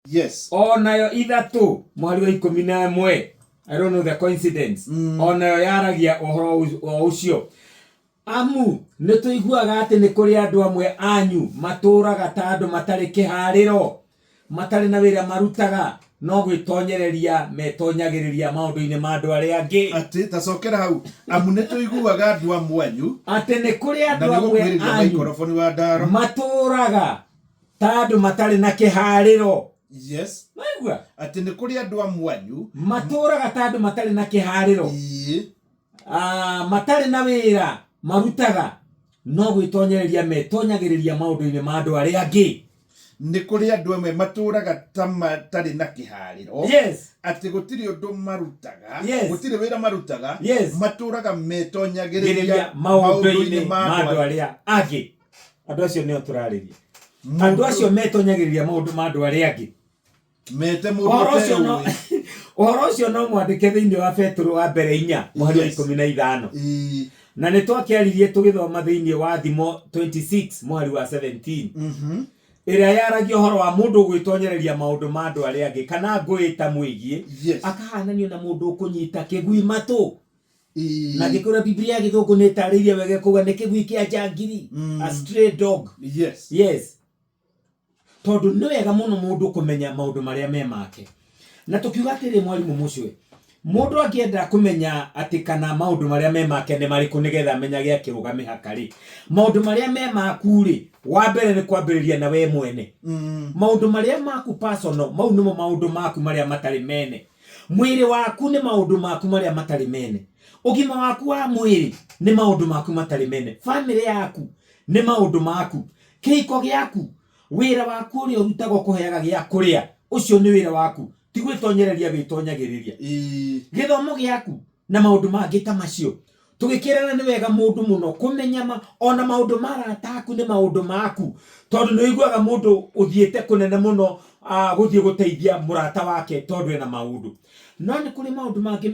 Yes. Onayo 3 mũhari wa 11, I don't know the coincidence. Onayo yaragia ũhoro o ũcio. Amu nĩ tũiguaga atĩ nĩ kũrĩ andũ amwe anyu matũũraga ta andũ matarĩ kĩharĩro, matarĩ na wĩra marutaga, no gwĩtonyereria metonyagĩrĩria maũndũ-inĩ ma andũ arĩa angĩ. Atĩ tacokera hau. Amu nĩ tũiguaga andũ amwe anyu. Atĩ nĩ kũrĩ Na andũ nĩ amwe gũkuhĩrĩria anyu maikoroboni wa ndaro. matũũraga ta andũ matarĩ na kĩharĩro. Yes. Waigua? Atĩ nĩ kũrĩ andũ amwe anyu. Matũũraga ta andũ matarĩ na kĩharĩro. Ĩĩ. Ah, matarĩ na wĩra marutaga, no gwĩtonyereria metonyagĩrĩria maũndũ-inĩ ma andũ arĩa angĩ. Nĩ kũrĩ andũ amwe matũũraga ta matarĩ na kĩharĩro. Atĩ gũtirĩ ũndũ marutaga. Gũtirĩ wĩra marutaga. Matũũraga metonyagĩrĩria Gĩrĩria maũndũ-inĩ ma andũ arĩa angĩ. Andũ acio nĩo tũrarĩria. Andũ acio metonyagĩrĩria maũndũ ma andũ arĩa angĩ. Mete mũndũ Ũhoro ũcio no ũteũĩ. Ũhoro ũcio no mwandĩke thĩinĩ wa Petero wa mbere 4 mũhari wa 15. Na nĩ twakĩaririe tũgĩthoma thĩinĩ wa Thimo 26 mũhari wa 17. Ĩrĩa yaragia ũhoro wa mũndũ ũgwĩtonyereria maũndũ ma andũ arĩa angĩ kana ngũĩ ta mwĩgiĩ. Akahananio na mũndũ ũkũnyita kĩgui matũ. Na ngĩkwĩra Biblia ya Gĩthũngũ nĩ ĩtarĩirie wega kuga nĩ kĩgui kĩa njangiri. A stray dog. Yes. Tondũ nĩ wega mũno mũndũ kũmenya maũndũ marĩa me make. Na tũkiuga atĩrĩ mwarimũ mũcwe, mũndũ angĩenda kũmenya atĩ kana maũndũ marĩa me make nĩ marĩkũ nĩgetha amenyage akĩrũga mĩhaka rĩ, maũndũ marĩa me maku rĩ, wa mbere nĩ kwambĩrĩria na we mwene. Maũndũ marĩa maku personal, mau nĩmo maũndũ maku marĩa matarĩ mene. Mwĩrĩ waku nĩ maũndũ maku marĩa matarĩ mene. Ũgima waku wa mwĩrĩ nĩ maũndũ maku matarĩ mene. Famĩlĩ yaku nĩ maũndũ maku. Kĩhiko gĩaku, wĩra waku ũrĩa ũrutaga ũkũheaga gĩa kũrĩa, ũcio nĩ wĩra waku, ti gwĩtonyereria wĩtonyagĩrĩria. Gĩthomo gĩaku na maũndũ mangĩ ta macio. Tũgĩkĩrana nĩ wega mũndũ mũno kũmenya ona maũndũ ma arata aku nĩ maũndũ maku, tondũ nĩ ũiguaga mũndũ ũthiĩte kũnene mũno, gũthiĩ gũteithia mũrata wake tondũ ena maũndũ. No nĩ kũrĩ maũndũ mangĩ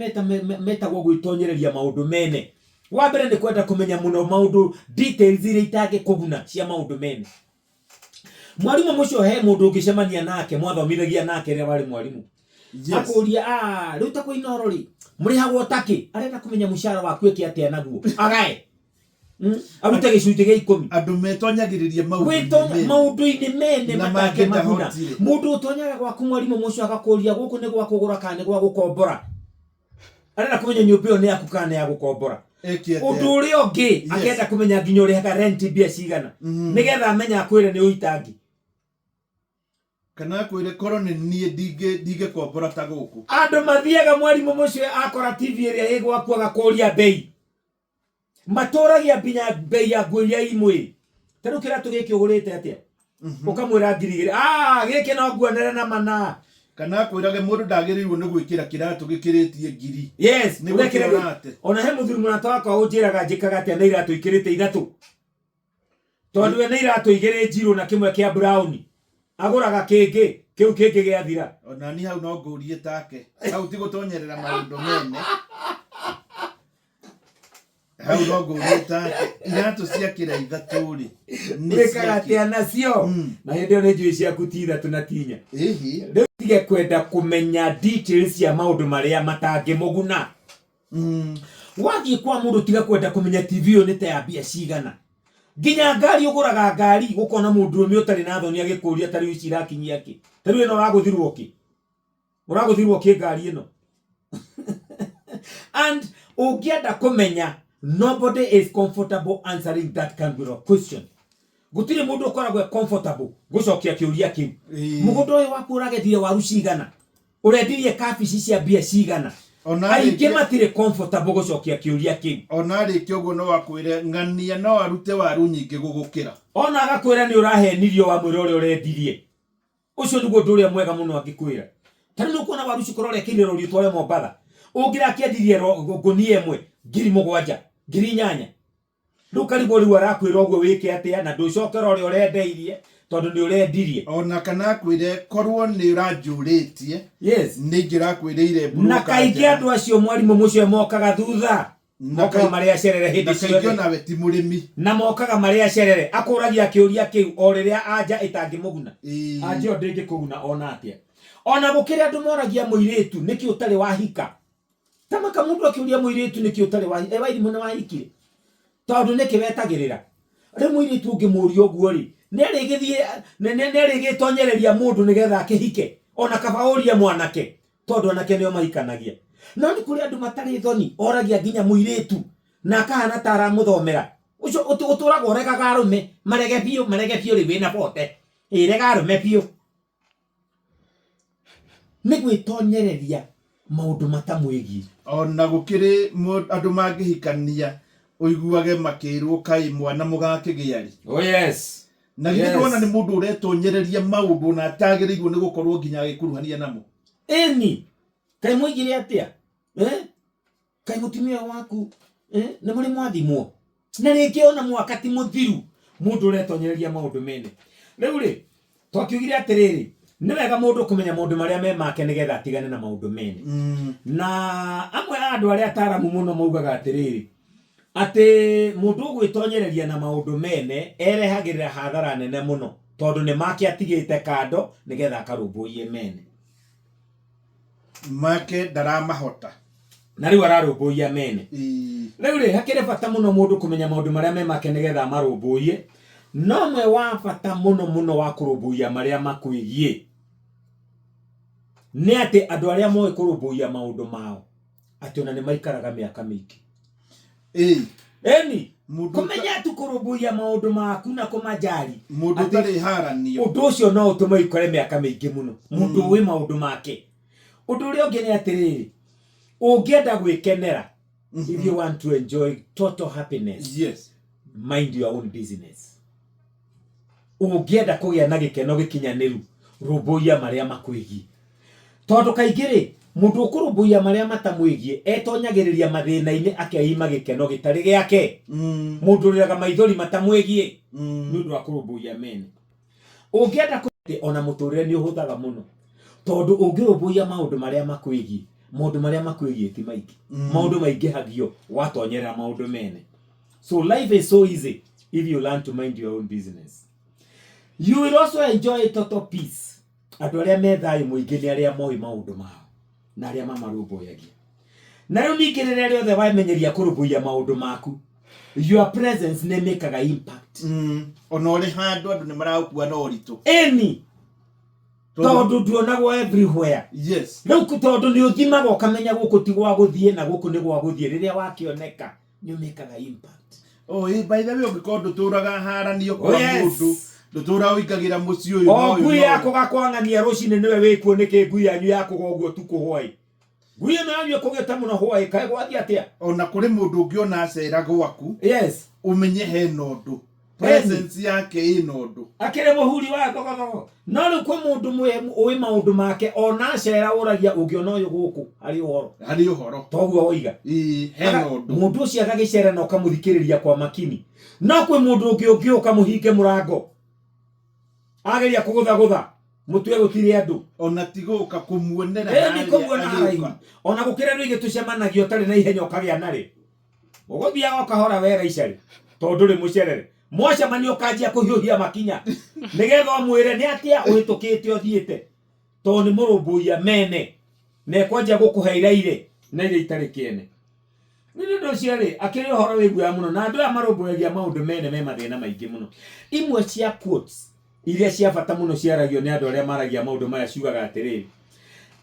metagwo gwĩtonyereria maũndũ mene. Wa mbere nĩ kwenda kũmenya mũno maũndũ, details iria itangĩkũguna cia maũndũ mene. Mwarimũ mũcio he mũndũ ũngĩcemania nake mwathomithagia nake rĩrĩa warĩ mwarimũ. Akũria, rĩu ta kwĩ Inooro rĩ, mũrĩhagwo takĩ? Arenda kũmenya mũcara waku ĩke atĩa naguo. Agae. Arute gĩcunjĩ gĩa 10. Andũ metonyagĩrĩria maũndũ-inĩ Gwĩtonya mene. maũndũ-inĩ mene Na matangĩmaguna. mangĩndahotire. Mũndũ ũtonyaga gwaku mwarimũ mũcio agakũria gũkũ nĩ gwa kũgũra kana nĩ gwa gũkombora. Arenda kũmenya nyũmba ĩyo nĩ yaku kana nĩ ya gũkombora. Ĩke atĩa? Ũndũ ũrĩa ũngĩ, akenda kũmenya nginya ũrĩhaga rent mbia cigana. Nĩgetha amenye akwĩre nĩ ũitangi. Kana akwĩre korwo nĩ niĩ ndingĩkombora ta gũkũ. Andũ mathiaga mwarimũ mũcio akora TV ĩrĩa ĩ gwaku agakũria bei. Matũragia nginya bei ya nguo iria i mwĩrĩ. Ta rĩu kĩratũ gĩkĩ ũgũrĩte atĩa? Ũkamwĩra ngiri igĩrĩ. Gĩkĩ no nguonere na mana. Kana akwĩrage mũndũ ndagĩrĩirwo nĩ gwĩkĩra kĩratũ gĩkĩrĩtie ngiri. Yes, Nĩ ũrekĩra gũkĩra gĩ- ũrate. Ona he mũthuri mũrata wakwa ũnjĩraga njĩkaga atĩa na iratũ ikĩrĩte 3. Tondũ we nĩ iratũ 2 njirũ na kĩmwe kĩa brown. Agũraga kĩngĩ, kĩu kĩngĩ gĩathira. Ona niĩ hau no ngũrie take. Hau ti gũtonyerera maũndũ mene. Hau no ngũrie take. Iratũ ciakĩra 3 rĩ, nĩ Wĩkaga ciakĩ? atĩa nacio? Na hĩndĩ ĩyo nĩ njũĩ ciaku ti 3 na ti 4. Rĩu tige kwenda kũmenya details cia maũndũ marĩa matangĩmũguna. Wathiĩ kwa mũndũ tiga kwenda kũmenya TV ĩyo nĩ ta ya mbia cigana. Nginya ngari ũgũraga ngari gũkona mũndũrũme ũtarĩ na thoni agĩkũria ta rĩu ici irakinyia kĩ. Ta rĩu ĩno ũragũthirwo kĩ? Ũragũthirwo kĩ ngari ĩno? And ũngĩenda kũmenya, nobody is comfortable answering that kind of question. Gũtirĩ mũndũ ũkoragwo e comfortable gũcokia kĩũria kĩu. Mũgũnda ũyũ waku ũragethire waru cigana? Ũrendirie kabici cia mbia cigana? Ona Aingĩ arĩkia matirĩ comfortable gũcokia kĩũria kĩu. Ona arĩkia ũguo no akwĩre ng'ania no arute waru nyingĩ gũgũkĩra. Ona agakwĩra nĩ ũrahenirio wamwĩra ũrĩa ũrendirie. Ũcio nĩguo ũndũ ũrĩa mwega mũno angĩkwĩra. Ta rĩu nĩũkuona waru ici korwo ũrekĩrire rori ũtware Mombatha. Ũngĩrakĩendirie ngũnia ĩmwe ngiri mũgwanja, ngiri inyanya. Rĩu karigwo rĩu arakwĩra ũguo wĩke atĩa na ndũcokera ũrĩa ũrendeirie tondũ nĩ ũrendirie. Ona kana akwĩre korwo nĩ ũranjũrĩtie, Yes. nĩ ingĩrakwĩrĩire Na broker kaingĩ njega. andũ acio mwarimũ mũcio mokaga thutha. Na Mokaga marĩ acerere na hĩndĩ kaingĩ ciothe. onawe ti mũrĩmi. Na mokaga marĩ acerere. Akũragia kĩũria kĩu o rĩrĩa anja ĩtangĩmũguna. Anja ĩyo ndĩngĩkũguna ona atĩa. Ona gũkĩrĩ andũ moragia mũirĩtu nĩkĩ ũtarĩ wahika. Tamaka mũndũ akĩũria mũirĩtu nĩkĩ ũtarĩ wahika. E Wairimũ nĩ wahikire? Tondũ nĩkĩ wetagĩrĩra? Rĩu mũirĩtu ũngĩmũria ũguo rĩ, nĩ arĩgĩthiĩ nĩ arĩgĩtonyereria mũndũ nĩgetha akĩhike? Ona kaba ũrie mwanake. Tondũ anake nĩo mahikanagia. No nĩ kũrĩ andũ matarĩ thoni, oragia nginya mũirĩtu na akahana ta aramũthomera. Ũcio ũtũraga ũregaga arũme, marege biũ, marege biũ rĩu wĩna bote. Ĩ rega arũme biũ. Nĩ gwĩtonyereria maũndũ matamwĩgiĩ. Ona gũkĩrĩ andũ mangĩhikania ũiguage makĩrwo kaĩ mwana mũgakĩgĩa rĩ. Oh yes. Na githĩ ndwona nĩ mũndũ ũretonyereria maũndũ ona atagĩrĩirwo nĩ gũkorwo nginya agĩkuruhania namo. Ĩni, kaĩ mwoigire atĩa? Eh? Kaĩ mũtumia ũyũ waku eh? nĩ mũrĩ mwathimwo? Na rĩngĩ ona mwaka ti mũthiru mũndũ ũretonyereria maũndũ mene. Rĩu rĩ, twakiugire atĩrĩrĩ, nĩ wega mũndũ kũmenya maũndũ marĩa me make nĩgetha atigane na maũndũ mene. Na amwe a andũ arĩa ataaramu mũno maugaga atĩrĩrĩ, atĩ mũndũ ũgwĩtonyereria na maũndũ mene erehagĩrĩra hathara nene mũno tondũ nĩ make atigĩte kando nĩgetha akarũmbũiye mene. Make ndaramahota. Na rĩu ararũmbũiya mene. Rĩu rĩ, hakĩrĩ bata mũno mũndũ kũmenya maũndũ marĩa me make nĩgetha amarũmbũiye. No ũmwe wa bata mũno mũno wa kũrũmbũiya marĩa makwĩgiĩ nĩ atĩ andũ arĩa moĩ kũrũmbũiya maũndũ mao atĩ ona nĩ maikaraga mĩaka mĩingĩ. Ĩni, kũmenya tu kũrũmbũiya maũndũ maku na kũmajari. Mũndũ ũtarĩ haranio. Ũndũ ũcio no ũtũme ũikare mĩaka mĩingĩ mũno. Mũndũ ũĩ maũndũ make. Ũndũ ũrĩa ũngĩ nĩ atĩrĩrĩ, ũngĩenda gwĩkenera, if you want to enjoy total happiness, mind your own business. Ũngĩenda kũgĩa na gĩkeno gĩkinyanĩru, rũmbũiya marĩa makwĩgiĩ. Tondũ kaingĩ rĩ, mũndũ ũkũrũmbũiya marĩa matamwĩgiĩ etonyagĩrĩria mathĩna-inĩ akeima gĩkeno gĩtarĩ gĩake. Mũndũ ũrĩraga maithori matamwĩgiĩ nĩ ũndũ wa kũrũmbũiya mene. Ũngĩenda kũ ona mũtũrĩre nĩ ũhũthaga mũno tondũ ũngĩrũmbũiya maũndũ marĩa makwĩgiĩ, maũndũ marĩa makwĩgiĩ ti maingĩ. Maũndũ maingĩhagio watonyerera maũndũ mene. So life is so easy if you learn to mind your own business. You will also enjoy total peace. Andũ arĩa me thayũ mũingĩ nĩ arĩa moĩ maũndũ mao na arĩa mamarũmbũyagia. Na rĩu ningĩ rĩrĩa rĩothe wamenyeria kũrũmbũiya maũndũ maku, your presence nĩ ĩmĩkaga impact. Ona ũrĩ handũ andũ nĩ maragũkua na ũritũ. Ĩni, tondũ nduonagwo everywhere. Rĩu tondũ nĩ ũthimaga ũkamenya gũkũ ti gwa gũthiĩ na gũkũ nĩ gwa gũthiĩ, rĩrĩa wakĩoneka nĩ ũmĩkaga impact. Oh, by the way, ũngĩkorwo ndũtũraga haranio Oh, kwa yes. mũndũ, ndũtũraga ũingagĩra mũciĩ ũyũ na O ũyũ ngui na ũyũ. yakũga kwang'ania rũcinĩ nĩwe wĩkuo nĩkĩ ngui yanyu yakũga ũguo ũtukũ hwaĩ. Ngui ĩno yanyu ĩkũgĩte mũno hwaĩ, kaĩ gwathiĩ atĩa? Ona kũrĩ mũndũ ũngĩona acera gwaku, Yes. ũmenye hena ũndũ. Presence yake ĩna ũndũ. Akĩrĩ mũhuri wa thogothogo. No rĩu kwĩ mũndũ ũĩ maũndũ make ona acera ũragia ũngĩona ũyũ gũkũ harĩ ũhoro. Harĩ ũhoro. Toguo woiga. Ĩĩ, hena ũndũ. Mũndũ ũcio agagĩcera na ũkamũthikĩrĩria kwa makini. No kwĩ mũndũ ũngĩ ũngĩũka mũhinge mũrango. Ageria kũgũthagũtha mũtue gũtirĩ andũ. Ona ti gũka kũmuonera Ĩni harĩa kũmuona agĩũka. haraihu. Ona gũkĩra rĩu tũcemanagia ũtarĩ na ihenya ũkagĩa narĩ. Ũgũthiaga ũkahora wera icarĩ tondũ ndũrĩ mũcerere. Mwacemania ũkanjia kũhiũhia makinya nĩgetha ũmwĩre nĩ atĩa ũhĩtũkĩte ũthiĩte tondũ nĩ mũrũmbũiya mene na ekwanjia gũkũhe iraire na iria itarĩ kĩene. Nĩ ũndũ ũcio rĩ, akĩrĩ ũhoro wĩ guoya mũno na andũ aya marũmbũyagia maũndũ mene me mathĩna maingĩ mũno. Imwe cia quotes iria cia bata mũno ciaragio nĩ andũ arĩa maragia maũndũ maya ciugaga atĩrĩrĩ,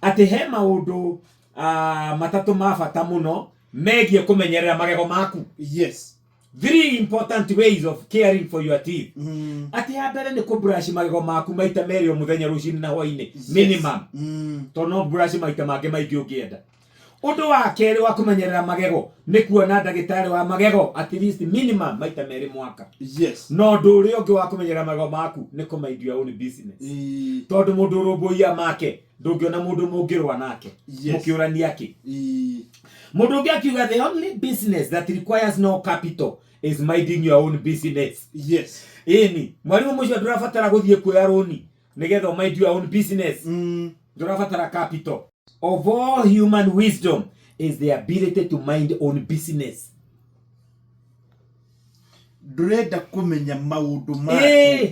atĩ he maũndũ matatũ ma bata mũno megiĩ kũmenyerera magego maku. 3 important ways of caring for your teeth. Atĩ ya mbere nĩ kũ brush magego maku maita merĩ o mũthenya rũcinĩ na hwainĩ. Minimum. Tondũ no brush maita mangĩ maingĩ ũngĩenda. Ũndũ wa kerĩ wa kũmenyerera magego nĩ kuona ndagĩtarĩ wa magego at least minimum maita merĩ mwaka. Na ũndũ ũrĩa ũngĩ wa kũmenyerera magego maku nĩ kũ mind your own business. Tondũ mũndũ ũrũmbũiya make ndũngĩona mũndũ mũngĩrũa nake. Mũkĩũrania kĩ? Mũndũ ũngĩ akiuga the only business that requires no capital is minding your own business. Ĩni, mwarimũ mũcio ndũrabatara gũthiĩ kuoya rũni nĩgetha ũ mind your own business. Ndũrabatara capital. Of all human wisdom is the ability to mind own business. Ndũrenda kũmenya maũndũ ma Ĩĩ,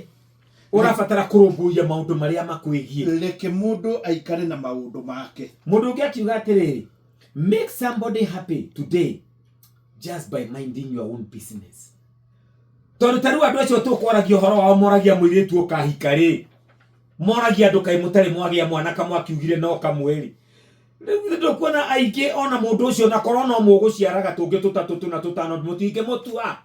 ũrabatara kũrũmbũiya maũndũ marĩa makwĩgiĩ. Reke mũndũ aikare na maũndũ make. Mũndũ ũngĩ akiuga atĩrĩrĩ, make somebody happy today just by minding your own business. Tondũ ta rĩu andũ acio tũkwaragia ũhoro wao moragia mũirĩtu ũkahika rĩ, moragia andũ kaĩ mũtarĩ mwagĩa mwana kamwakiugire no kamwe rĩ. Rĩu githĩ ndũkuona aingĩ ona mũndũ ũcio na korwo no mũgũciaraga tũngĩ tũtatũ tũna tũtano mũtingĩmũtua.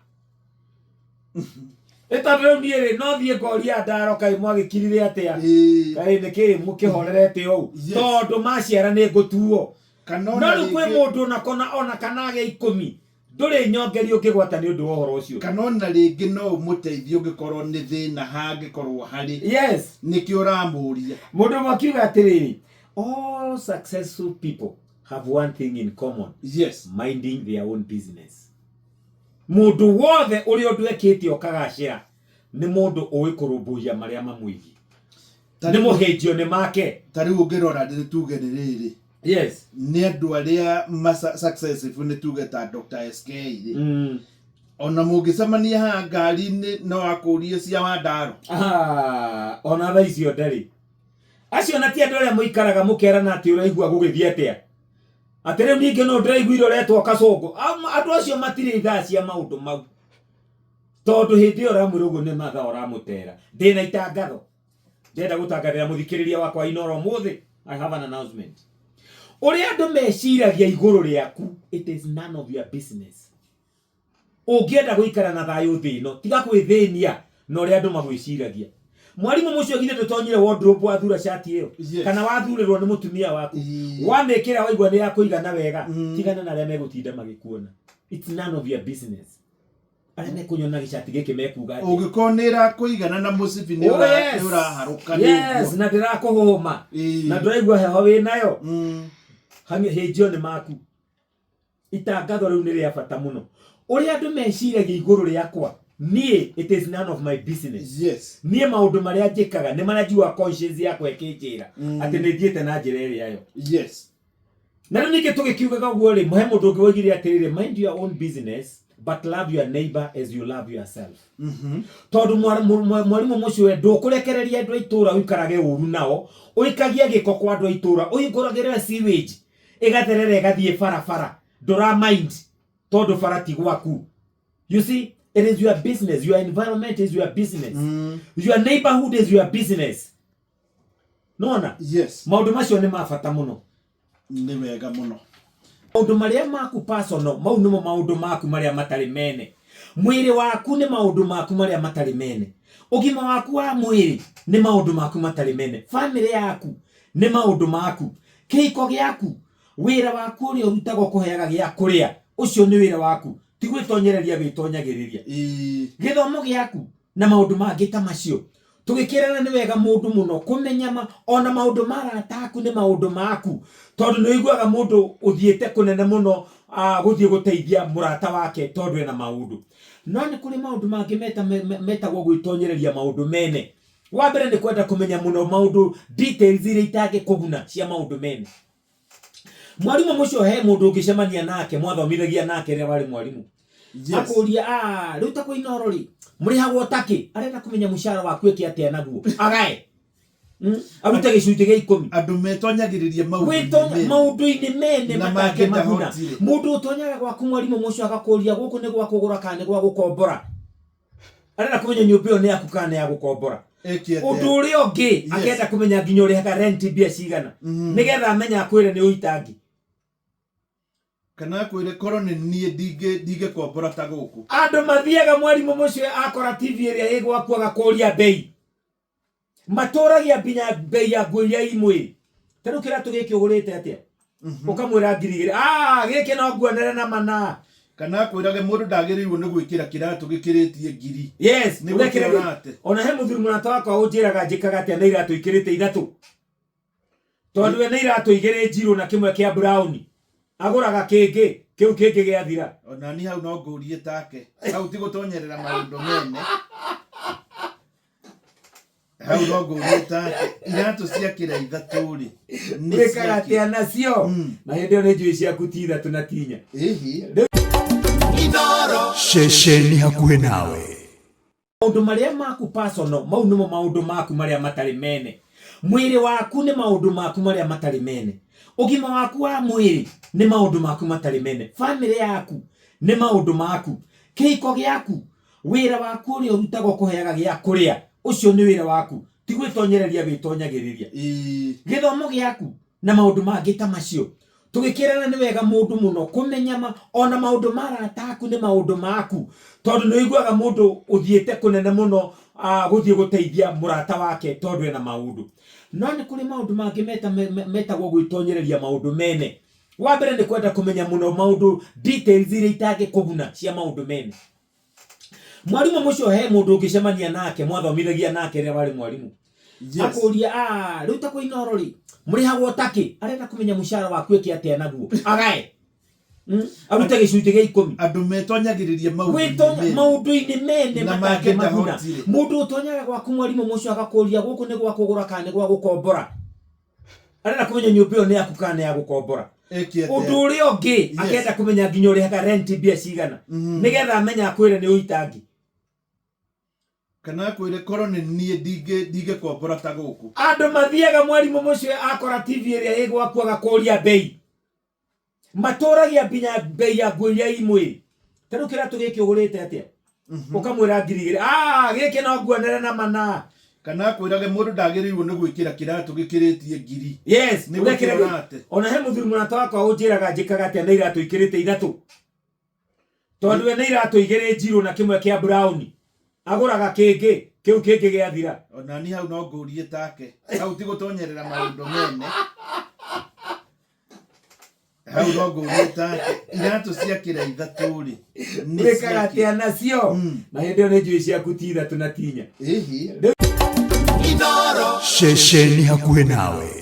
Ĩ tondũ rĩu niĩ rĩ no thiĩ ngoria ndaro kaĩ mwagĩkirire atĩa? Kaĩ nĩkĩ mũkĩhorerete ũũ? Tondũ maciara nĩ ngũtuo. Kana No ona rĩu kwĩ rĩngĩ mũndũ ona kona ona kana agĩa ikũmi ndũrĩ nyongeri ũngĩgwata nĩ ũndũ wa ũhoro ũcio. Kana ona rĩngĩ no ũmũteithie ũngĩkorwo nĩ thĩna hangĩkorwo harĩ. Yes. Nĩkĩo ũramũria. Mũndũ ũmwe akiuga atĩrĩrĩ, all successful people have one thing in common. Minding their own business. Mũndũ wothe ũrĩa ũndũ ekĩte ũkagacĩra nĩ mũndũ ũĩ kũrũmbũiya marĩa mamwĩgiĩ. Nĩ mũhĩnjio nĩ make. Ta rĩu ũngĩrora nĩ tuge nĩ rĩrĩ. Nĩ andũ arĩa ma successful nĩ tuge ta Dr. SK rĩ. Ona mũngĩcemania haha ngari-inĩ no akũrie cia Wandaro. Ah, ona thaa icio ndarĩ. Acio na ti andũ arĩa mũikaraga mũkerana atĩ ũraigua gũgĩthiĩ atĩa. Atĩ rĩu ningĩ no ndĩraiguire ũretwo kacũngũ. Andũ acio matirĩ ithaa cia maũndũ mau. Tondũ hĩndĩ ĩyo ũramwĩra ũguo nĩ mathaa ũramũtera. Ndĩna itangatho. Ndĩrenda gũtangathĩra mũthikĩrĩria wakwa Inooro ũmũthĩ. I have an announcement. Ũrĩa andũ meciragia igũrũ rĩaku, it is none of your business. Ũngĩenda gũikara na thayũ thĩ ĩno, tiga kwĩthĩnia na ũrĩa andũ magwĩciragia. Mwarimũ mũcio githĩ ndũtonyire wardrobe wathura cati ĩyo? Kana wathurĩrwo nĩ mũtumia waku? Wamĩkĩra waigua nĩ yakũigana wega, tigana na arĩa megũtinda magĩkuona. It's none of your business. Arĩa mekũnyona gĩcati gĩkĩ mekuga atĩa? Ũngĩkorwo nĩ ĩrakũigana na mũcibi nĩ Oh, yes. nĩ ũraharũka nĩ ũguo. Na ndĩrakũhũma. Na ndũraigua heho wĩ nayo. Hĩnjio nĩ maku. Itangatho rĩu nĩ rĩa bata mũno. Ũrĩa andũ meciragia igũrũ rĩakwa, niĩ it is none of my business. Niĩ maũndũ marĩa njĩkaga nĩ marĩa njiguaga conscience yakwa ĩkĩnjĩra atĩ nĩ thiĩte na njĩra ĩrĩa yo. Na rĩu ningĩ tũgĩkiugaga ũguo rĩ, he mũndũ ũngĩ woigire atĩrĩrĩ, mind your own business but love your neighbor as you love yourself. Tondũ mwarimũ mũcio we ndũkũrekereria andũ a itũũra ũikarage ũru nao, ũikagie gĩko kwa andũ a itũũra, ũhingũragĩre sewage ĩgatherera ĩgathiĩ barabara, ndũra mind tondũ bara ti gwaku. You see, it is your business, your environment is your business. Your neighborhood is your business. Nona? Maũndũ macio nĩ ma bata mũno. Nĩ wega mũno. Maũndũ marĩa maku personal, mau nĩmo maũndũ maku marĩa matarĩ mene. Mwĩrĩ waku nĩ maũndũ maku marĩa matarĩ mene. Ũgima waku wa mwĩrĩ nĩ maũndũ maku matarĩ mene. Famĩlĩ yaku nĩ maũndũ maku. Kĩhiko gĩaku, wĩra waku ũrĩa ũrutaga ũkũheaga gĩa kũrĩa, ũcio nĩ wĩra waku. Ti gwĩtonyereria wĩtonyagĩrĩria. Gĩthomo gĩaku na maũndũ mangĩ ta macio. Tũgĩkĩrana nĩ wega mũndũ mũno kũmenya ona maũndũ ma arata aku nĩ maũndũ maku. Tondũ nĩ ũiguaga mũndũ ũthiĩte kũnene mũno, gũthiĩ gũteithia mũrata wake tondũ ena maũndũ. No nĩ kũrĩ maũndũ mangĩ metagwo gwĩtonyereria maũndũ mene. Wa mbere nĩ kwenda kũmenya mũno maũndũ, details iria itangĩkũguna cia maũndũ mene. Mwarimũ mũcio he mũndũ ũngĩcemania nake, mwathomithagia nake rĩrĩa warĩ mwarimũ. Akũria, rĩu ta kwĩ Inooro rĩ, mũrĩhagwo takĩ? Arenda kũmenya mũcara waku ĩke atĩa naguo. Agae. Arute gĩcunjĩ gĩa ikũmi. Andũ metonyagĩrĩria maũndũ-inĩ Gwĩtonya mene. maũndũ-inĩ mene Na matangĩmaguna. mangĩtahotire. Mũndũ ũtonyaga gwaku mwarimũ mũcio agakũria gũkũ nĩ gwa kũgũra kana nĩ gwa gũkombora. Arenda kũmenya nyũmba ĩyo nĩ yaku kana nĩ ya gũkombora. Ĩke atĩa? Ũndũ ũrĩa ũngĩ, akenda kũmenya nginya ũrĩhaga rent mbia cigana. Nĩgetha amenye akwĩre nĩ ũitangi. Kana akwĩre korwo nĩ niĩ ndingĩkombora ta gũkũ. Andũ mathiaga mwarimũ mũcio akora TV ĩrĩa ĩ gwaku agakũria bei. Matũragia nginya bei ya nguo iria i mwĩrĩ. Ta rĩu kĩratũ gĩkĩ ũgũrĩte atĩa? Ũkamwĩra ngiri igĩrĩ. Gĩkĩ no nguonere na mana. Kana akwĩrage mũndũ ndagĩrĩirwo nĩ gwĩkĩra kĩratũ gĩkĩrĩtie ngiri. Yes, Nĩ ũrekĩra gũkĩra gĩ- atĩ. Ona he mũthuri mũrata wakwa ũnjĩraga njĩkaga atĩa na iratũ ikĩrĩte ithatũ. Tondũ we nĩ iratũ igĩrĩ njirũ na kĩmwe kĩa brown. Agũraga kĩngĩ, kĩu kĩngĩ gĩathira. Ona niĩ hau no ngũrie take. Hau ti gũtonyerera maũndũ mene. Hau no ngũrie take iratũ cia kĩra ithatũ rĩ nĩ Wĩkaga ciakĩ? atĩa nacio? Na hĩndĩ ĩyo nĩ njũĩ ciaku ti ithatũ na ti inya. Ĩhi. Ceceni hakuhĩ nawe. Maũndũ marĩa maku personal, mau nĩmo maũndũ maku marĩa matarĩ mene. Mwĩrĩ waku nĩ maũndũ maku marĩa matarĩ mene. Ũgima waku wa mwĩrĩ nĩ maũndũ maku matarĩ mene. Famĩlĩ yaku nĩ maũndũ maku. Kĩhiko gĩaku, wĩra waku ũrĩa ũrutaga ũkũheaga gĩa kũrĩa, ũcio nĩ wĩra waku, ti gwĩtonyereria wĩtonyagĩrĩria. Gĩthomo gĩaku na maũndũ mangĩ ta macio. Tũgĩkĩrana nĩ wega mũndũ mũno kũmenya ma, ona maũndũ ma arata aku nĩ maũndũ maku, tondũ nĩ ũiguaga mũndũ ũthiĩte kũnene mũno gũthiĩ gũteithia mũrata wake tondũ ena maũndũ. No nĩ kũrĩ maũndũ mangĩ metagwo gwĩtonyereria maũndũ mene. Wa mbere nĩ kwenda kũmenya mũno maũndũ details iria itangĩkũguna cia maũndũ mene. Mwarimũ mũcio he mũndũ ũngĩcemania nake mwathomithagia nake rĩrĩa warĩ mwarimũ. Akũria, ah, rĩu ta kwĩ Inooro rĩ, mũrĩhagwo takĩ? Arenda kũmenya mũcara waku ĩke atĩa naguo. Agae. Arute gĩcunjĩ gĩa ikũmi. Andũ metonyagĩrĩria maũndũ-inĩ Gwĩtonya mene. maũndũ-inĩ mene Na matangĩmaguna. mangĩenda hotire. Mũndũ ũtonyaga gwaku mwarimũ mũcio agakũria gũkũ nĩ gwa kũgũra kana nĩ gwa gũkombora. Arenda kũmenya nyũmba ĩyo nĩ yaku kana nĩ ya gũkombora. Ĩke atĩa? Ũndũ ũrĩa ũngĩ, akenda kũmenya nginya ũrĩhaga rent mbia cigana. Nĩgetha amenye akwĩre nĩ ũitangi. Kana akwĩre korwo nĩ niĩ ndingĩkombora ta gũkũ. Andũ mathiaga mwarimũ mũcio akora TV ĩrĩa ĩ gwaku agakũria bei. Matũragia nginya bei ya nguo iria i mwĩrĩ. Ta rĩu kĩratũ gĩkĩ ũgũrĩte atĩa? Ũkamwĩra 2000. Ah, gĩkĩ no nguonere na mana. Kana akwĩrage mũndũ ndagĩrĩirwo nĩ gwĩkĩra kĩratũ gĩkĩrĩtie ngiri. Yes, Nĩ ũrekĩra gũkĩra atĩ. Ona he mũthuri mũrata wakwa ũnjĩraga njĩkaga atĩa na iratũ ikĩrĩte ithatũ. Tondũ we nĩ iratũ igĩrĩ njirũ na kĩmwe kĩa brown. Agũraga kĩngĩ, kĩu kĩngĩ gĩathira. Ona niĩ hau no ngũrie take. Hau ti gũtonyerera maũndũ mene. Hau no ngũrie take. Iratũ cia kĩra ithatũ rĩ, nĩ Wĩkaga ciakĩ? atĩa nacio? Na hĩndĩ ĩyo nĩ njũĩ ciaku ti ithatũ na ti inya. Ĩhi. Ceceni hakuhĩ nawe.